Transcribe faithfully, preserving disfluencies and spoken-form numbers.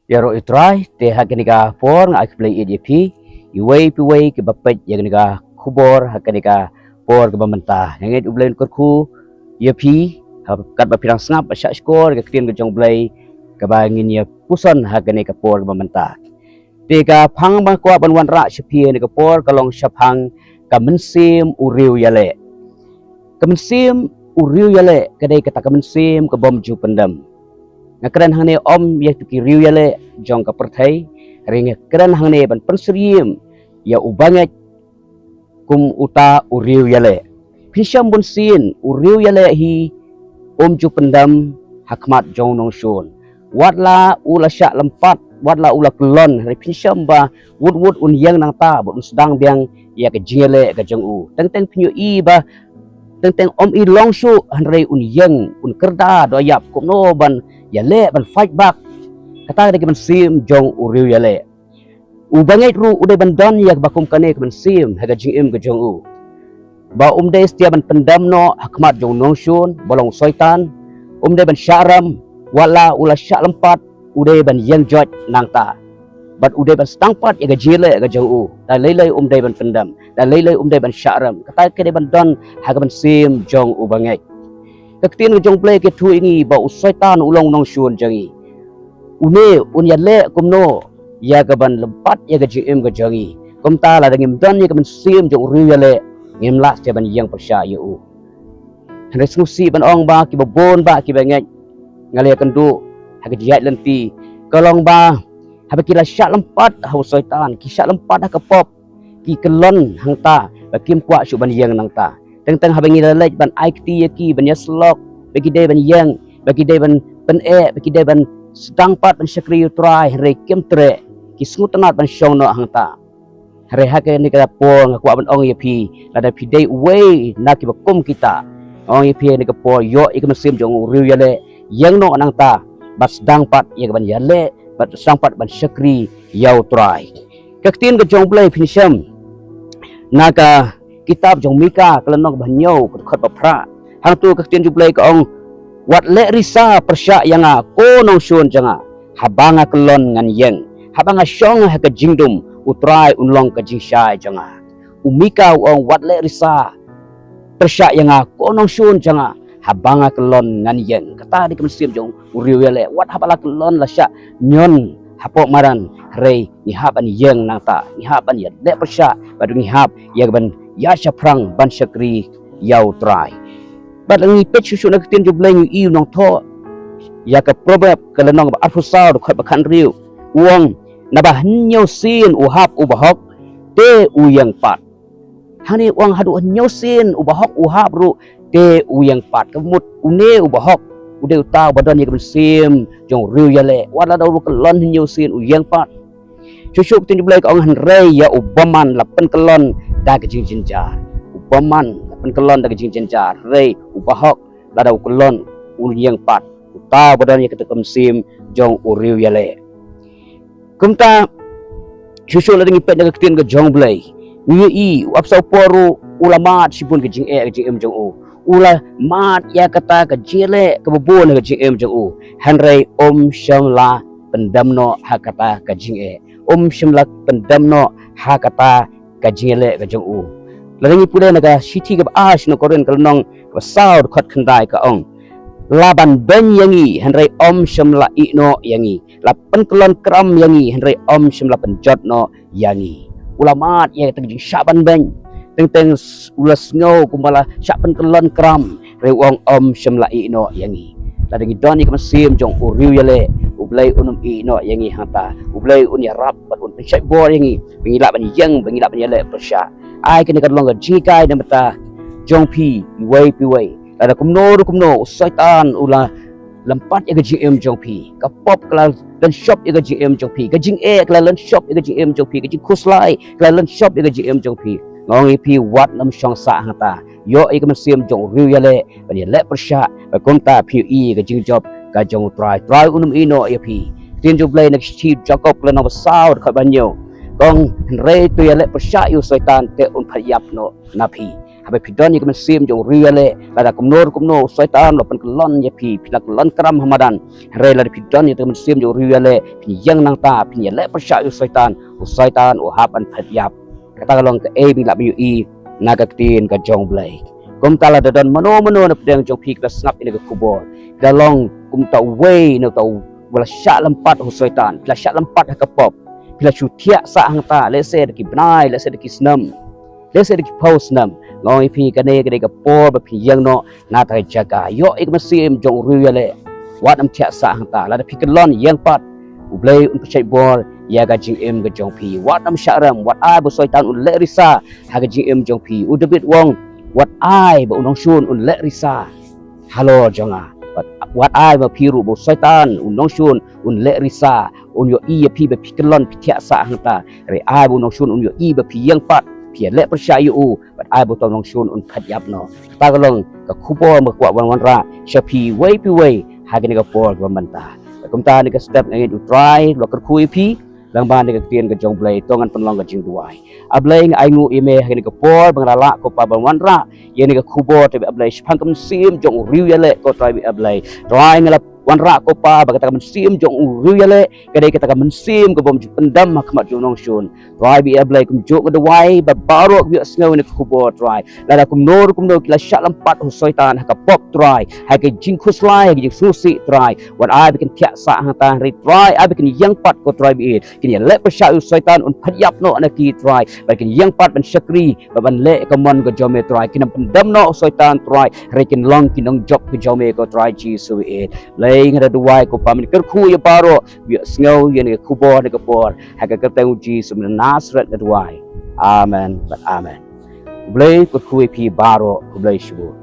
Ïaroh ïa u Trai, te ha kane ka por nga ai khublei ïa phi, iwei pa iwei kiba peit ïa kane ka khubor ha kane ka por kaba mynta. Nga ngeit U Blei un kyrkhu ïa phi, ha katba phi dang sngap bad shah shkor ïa ka ktien ka jong U Blei kaba ngin ïa puson ha kane ka por kaba mynta. Te ka phang ba nga kwah ban wanrah sha phi ha kane ka por ka long shaphang ka mynsiem u riew ïaleh. Ka mynsiem u riew ïaleh ka dei kata ka mynsiem ka bym ju pyndem. Nga kren hangne ym ïa kito ki riew ïaleh jong ka pyrthei, hynrei nga kren hangne ban pynsyriem ïa u bangeit kum uta u riew ïaleh. Phin shem bunsien u riew ïaleh hi um ju pyndem ha khmat jong u nongshun. Wat la u la shah lympat, wat la u la kyllon, hynrei phin shem ba wut wut un ïeng nangta bad un sdang biang ïa ka jingïaleh ka jong u. Teng teng phin ïohi ba teng teng ym i long shuh, hynrei un ïeng, un kyrda da ïap kumno ban ïaleh, ban fight back. Kata ka dei ka mynsiem jong u riew ïaleh. U bangeit ruh u dei ban don ïa kaba kum kane ka mynsiem ha ka jingim ka jong u. Ba um dei satia ban pyndem noh ha khmat jong u nongshun ba long u Soitan, um dei ban shah rem, wat la u la shah lympat, u dei ban ïeng joit nangta. Bad u dei ban sdang pat ïa ka jingïaleh ka jong u. Da lei lei um dei ban pyndem, da lei lei um dei ban shah rem. Kata ka dei ban don ha ka mynsiem jong u bangeit. Ka ktien ka jong U Blei ka ïathuh ïa ngi ba u Soitan u long u nongshun jong ngi. Une un ïaleh kumno ïa ka ban lympat ïa ka jingim ka jong ngi. Kumta lada ngim don ïa ka mynsiem jong u riew ïaleh, ngim lah satia ban ïeng pyrshah ïa u. Hynrei sngewsih ban ong ba kiba bun bah kiba ngeit, nga la ïakynduh ha ka jingïaid lynti, ka long ba haba ki la shah lympat ha u Soitan, ki shah lympat ha ka pop, ki kyllon hangta, ba kim kwah shuh ban ïeng nangta. Teng teng haba ngi la leit ban ai kti ïa ki ban ïasyllok ba ki dei ban ïeng, ba ki dei ban pyneh, ba ki dei ban sdang pat ban shakri ïa u Trai, hynrei kim treh, ki sngewtynnat ban shong noh hangta. Hynrei ha kane ka por nga kwah ban ong ïa phi, lada phi dei uwei na kiba kum kita, nga ong ïa phi ha kane ka por, ïoh ïa ka mynsiem jong u riew ïaleh, ïeng noh nangta bad sdang pat ïa ka ban ïaleh, bad sdang pat ban shakri ïa u Trai. Ka ktien ka jong U Blei phin shem na ka kitab jong Mika ka lynnong ba hynñiew, ka dkhot ba phra. Hangto ka ktien jong U Blei ka ong, wat leh risa pyrshah ïa nga, ko nongshun jong nga, haba nga kyllon ngan ïeng, haba nga shong ha ka jingdum, u Trai un long ka jingshai jong nga. U Mika u ong, wat leh risa pyrshah ïa nga, ko nongshun jong nga, haba nga kyllon ngan ïeng. Kata dei ka mynsiem jong u riew ïaleh. Wat haba la kyllon la shah ñion hapoh madan, hynrei ngi hap ban ïeng nangta, ngi hap ban ïaleh pyrshah, bad ngi hap ïa ka ban ïa shaphrang ban shakri ïa u Trai. Bad ngi peit shuh shuh na ka ktien jong U Blei, ngi ïohi u nongthoh ïa ka Proverb ka lynnong ba arphew saw, dkhot ba khathynriew, u ong, naba hynñiew sien u hap u bahok, te u ïeng pat. Hangne u ong haduh hynñiew sien u bahok u hap ruh, te u ïeng pat. Ka mut une u bahok u dei uta uba don ïa ka mynsiem jong u riew ïaleh. Wat la da u kyllon hynñiew sien u ïeng pat. Shuh shuh ka ktien U Blei ka ong, hynrei ïa u bymman la pynkyllon da ka jingjynjar. U bymman la pynkyllon da ka jingjynjar, hynrei u bahok lada u kyllon un ïeng pat. Uta uba don ïa kata ka mynsiem jong u riew ïaleh. Kumta shuh shuh lada ngi peit na ka ktien ka jong U Blei, ngi ïohi u ap sa u por ruh u la mad shibun ka jingeh ka jingim jong u. U la mad ïa kata ka jingïaleh kaba bun ha ka jingim jong u. Hynrei um shym la pyndem noh ha kata ka jingeh. Um shym la pyndem noh ha kata ka jingïaleh ka jong u. Lada ngi pule na ka shithi kaba ar sha ki nong Korinth ka lynnong kaba saw, dkhot khyndai ka ong, la banbeiñ ïa ngi, hynrei um shym la ïeh noh ïa ngi. La pynkyllon kram ïa ngi, hynrei um shym la pynjot noh ïa ngi. U la mad ïa kata ka jingshah banbeiñ. Teng teng s-, u la sngew kumba la shah pynkyllon kram, hynrei u ong um shym la ïeh noh ïa ngi. Lada ngi don ïa ka mynsiem jong u riew ïaleh, U Blei un ym ïeh noh ïa ngi hangta. U Blei un ïarap bad un pynshait bor ïa ngi, ba ngi lah ban ïeng, ba ngi lah ban ïaleh pyrshah. Ai kane ka long ka jinghikai na ka bynta jong phi iwei pa iwei. Lada kumno ruh kumno u Soitan u la lympat ïa ka jingim jong phi, ka pop ka la lynshop ïa ka jingim jong phi, ka jingeh ka la lynshop ïa ka jingim jong phi, ka jingkhuslai ka la lynshop ïa ka jingim jong phi. Nga ong ïa phi, wat nym shong sah hangta. Ïoh ïa ka mynsiem jong u riew ïaleh ban ïaleh pyrshah, bad kumta phin ïohi ïa ka jingjop ka jong u Trai. Trai un ym ïeh noh ïa phi. Ktien jong U Blei na ka shithi Jakob ka lynnong ba saw, dkhot ba hynñiew ka ong, hynrei to ïaleh pyrshah ïa u Soitan, te un phah ïap noh na phi. Haba phi don ïa ka mynsiem jong u riewïaleh, lada kumno kumno u Soitan u la pynkyllon ïa phi, phi la kyllon kram ha madan. Hynrei lada phi don ïa ka mynsiem jong u riewïaleh, phin ïeng nangta, phin ïaleh pyrshah ïa u Soitan, u Soitan u hap ban phet ïap. Kata ka long kaei ba ngi lah ban ïohi na ka ktien ka jong u Blei. Kumta lada don mano mano na pdeng jong phi ki la sngap ïa kane ka khubor, ki la long kum uta uwei na uta u ba la shah lympat ha u Soitan, phi la shah lympat ha ka pop, phi la shu thiah sah hangta, lehse da ki bnai, lehse da ki snem, lehse da ki phew snem. Nga ong ïa phi, kane ka dei ka por ba phin ïeng noh na kata ka jaka. Ïoh ïa ka mynsiem jong u riewïaleh. Wat nym thiah sah hangta, lada phi kyllon, ïeng pat. U Blei un pynshait bor ïa ka jingim ka jong phi. Wat nym shah rem, wat ai ba u Soitan un lehrisa ha ka jingim jong phi. U David u ong, wat ai ba u nongshun un lehrisa halor jong nga. Wat, wat ai ba phi ruh ba u Soitan u nongshun un lehrisa, un ïohi ïa phi ba phi kyllon, phi thiah sah hangta. Hynrei ai ba u nongshun un ïohi ba phi ïeng pat, phi ïaleh pyrshah ïa u, bad ai ba uta u nongshun un phet ïap noh. Kata ka long ka khubor ba nga kwah ban wanrah sha phi uwei pa uwei ha kane ka por kaba mynta. Kumta na kane ka step nga ngeit u Trai u la kyrkhu ïa phi lyngba kane ka ktien ka jong u Blei. To ngan pynlong ka jingduwai. A Blei, nga ainguh ïa me ha kane ka por ba nga la lah, ko Pa, ban wanrah ïa kane ka khubor, Trai A Blei, shaphang ka mynsiem jong u riewïaleh, ko Trai A Blei. Trai, nga la wanrah, ko Pa, ba kata ka mynsiem jong u riewïaleh ka dei kata ka mynsiem ka bym ju pyndem ha khmat jong u nongshun. Trai A Blei, kumjuh nga duwai ba baroh kiba ïohsngew ïa kane ka khubor, Trai, lada kumno kumno ki la shah lympat ha u Soitan, ha ka pop, Trai, ha ka jingkhuslai, ha ka jingsngewsih, Trai, wat ai ba kin thiah sah hangta, hynrei Trai, ai ba kin ïeng pat, ko Trai A Blei, kin ïaleh pyrshah ïa u Soitan un phet ïap noh na ki, Trai, bad kin ïeng pat ban shakri bad ban leh ka mon ka jong me, Trai. Kin nym pyndem noh ha u Soitan, Trai, hynrei kin long ki nongjop ka jong me, ko Trai Jisu Khrist. Blei, nga da duwai, ko Pa, men kyrkhu ïa baroh kiba ïohsngew ïa kane ka khubor ha kane ka por, ha ka kyrteng u Jisu Khrist na Nasareth nga duwai. Amen bad amen. U Blei u kyrkhu ïa phi baroh, khublei shibun.